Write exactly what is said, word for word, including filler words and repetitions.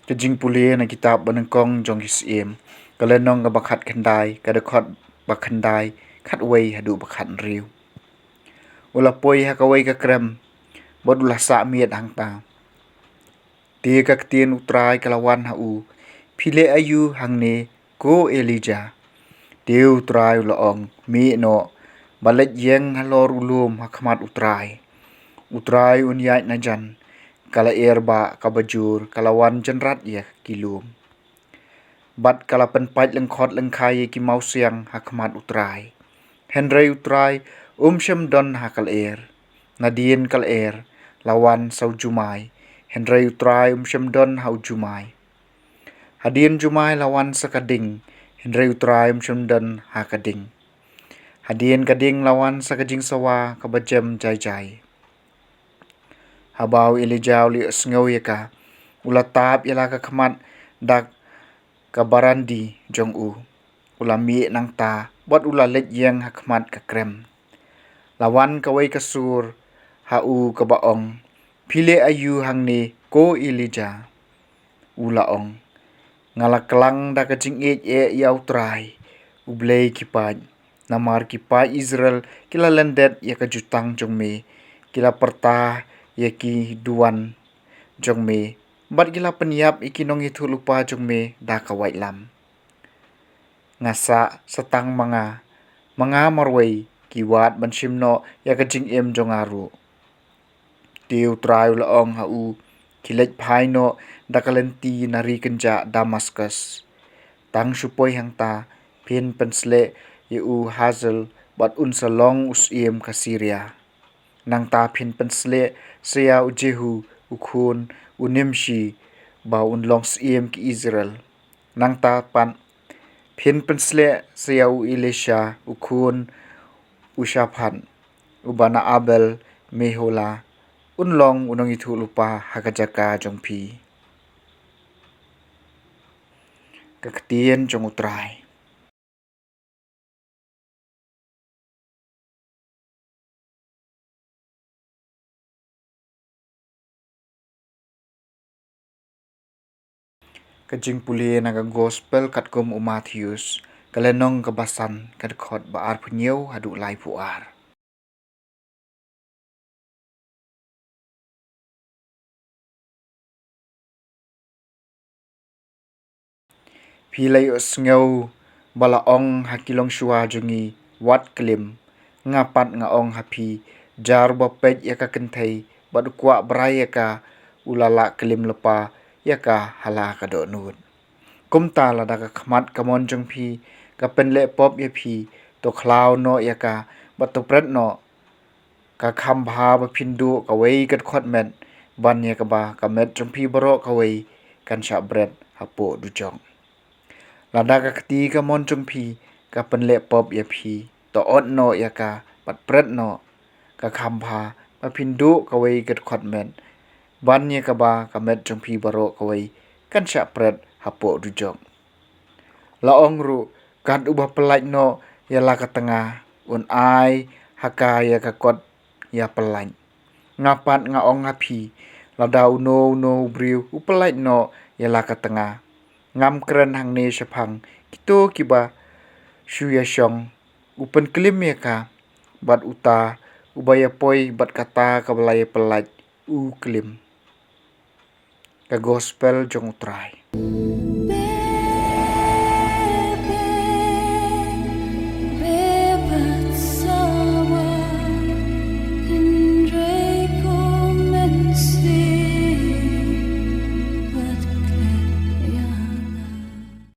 Ka jingpule na kitab Banyngkong jong ki Syiem, ka lynnong kaba khatkhyndai, ka dkhot ba khyndai, khatwei haduh ba khathynriew. U la poi ha kawei ka krem, bad u la sah miet hangta. Te ka ktien U Trai ka la wan ha u, "Phi leh aïu hangne, ko Elijah?" Te U Trai u la ong, "Mih noh, bad leit ïeng halor u lum ha khmat U Trai. U Trai un ïaid na jan." Ka lyer bah kaba jur ka la wan jynrat ïa ki lum, bad ka la pynpait lyngkhot lyngkhai ïa ki mawsiang ha khmat U Trai. Hynrei U Trai um shym don ha ka lyer. Nadien ka lyer la wan sa u jumai, hynrei U Trai um shym don ha u jumai. Hadien jumai la wan sa ka ding, hynrei U Trai um shym don ha ka ding. Hadien ka ding la wan sa ka jingsawa kaba jem jai jai. Haba u Elijah u la ïohsngew ïa ka, u la tap ïa la ka khmat da ka barandi jong u. U la mih nangta, bad u la leit ïeng ha khmat ka krem. La wan kawei ka sur ha u kaba ong, "Phi leh aïu hangne, ko Elijah?" U la ong, "Nga la klang da ka jingïeit eh ïa U Trai, U Blei ki paid. Namar ki paid Israel ki la lyndet ïa ka jutang jong me, ki la pyrta ïa ki duwan jong me, bad ki la pynïap ïa ki nongïathuhlypa jong me da ka waitlam. Nga sah sa tang ma nga, ma nga marwei, ki wad ban shim noh ïa ka jingim jong nga ruh." Te U Trai u la ong ha u, "Khie leit phai noh da ka lynti na ri kynjah Damaskus. Tang shu poi hangta, phin pynsleh ïa u Hazael, bad un sa long u syiem ka Syria. Nangta phin pynsleh sa ïa u Jehu, u khun u Nimshi, ba un long syiem ki Israel. Nangta pat phin pynsleh sa ïa u Elisha, u khun u Shaphat, uba na Abel Mehola, un long u nongïathuhlypa ha ka jaka jong phi." Ka ktien jong U Trai. Ka jingpule na ka Gospel katkum u Mathaios, ka lynnong kaba san, ka dkhot ba arphew hynñiew haduh laiphew ar. Phi la ïohsngew ba la ong ha ki longshuwa jong ngi, 'Wat klim.' Nga pat nga ong ha phi, jar uba peit ïa ka kynthei bad u kwah brai ïa ka, u la lah klim lypa ïa ka ha la ka dohnud. Kumta lada ka khmat ka mon jong phi ka pynleh pop ïa phi, to khlaw noh ïa ka bad to pret noh. Ka kham bha ba phin duh kawei ka dkhot met, ban ïa kaba ka met jong phi baroh kawei kan shah bret hapoh dujok. Lada ka kti ka mon jong phi ka pynleh pop ïa phi, to ot noh ïa ka bad pret noh. Ka kham bha ba phin duh kawei ka dkhot met, ban ïa kaba ka met jong phi baroh kawei kan shah pret hapoh dujok. La ong ruh, kat uba pyllait noh ïa la ka tnga, un ai ha ka ïa ka kot ïa pyllait. Nga pat nga ong ha phi, lada uno uno u briew u pyllait noh ïa la ka tnga, ngam kren hangne shaphang kito kiba shu ïashong, u pynklim ïa ka, bad uta uba ïapoi bad kata kaba la ïapyllait, u klim. Ka Gospel jong U Trai.